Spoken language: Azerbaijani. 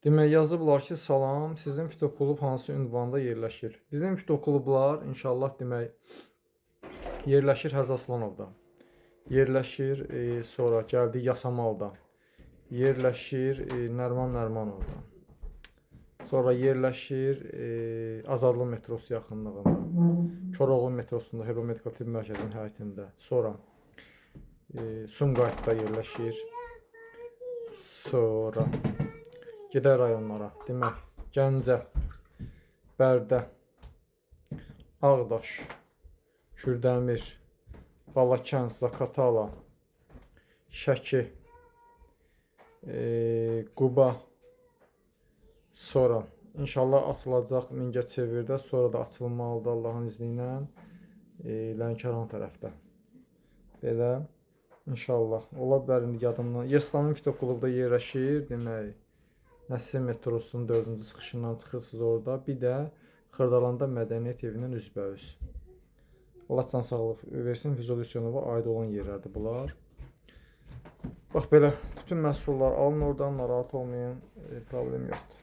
Demək yazıblar ki, salam, sizin fitoklub hansı ünvanda yerləşir? Bizim fitoklublar inşallah demək yerləşir Həzəslanovda. Yerləşir sonra gəldi Yasamalda. Yerləşir Nərman Nərmanovda. Sonra yerləşir Azadlıq metrosu yaxınlığında. Koroğlu metrosunda, Hebo Medikal Tibb Mərkəzinin həyətində. Sonra Sumqayıtda yerləşir. Sonra gedək rayonlara. Demək, Gəncə, Bərdə, Ağdaş, Kürdəmir, Balakənd, Zaqatala, Şəki, Quba. Sonra inşallah açılacaq Mingəçevirdə, sonra da açılmalıdır Allahın izni ilə Lənkəran tərəfdə. Belə inşallah. Ola bilər indi yadımdan. Yeslamın fitoklubda yerləşir, demək. Nəsim metrosunun 4-cü çıxışından çıxırsınız orada. Bir də Xırdalanda Mədəniyyət Evindən üzbəüz. Allah can sağlıq versin. Füzuli Hüseynova aid olan yerlərdir bunlar. Bax belə bütün məhsullar alın oradan, narahat olmayın, problem yoxdur.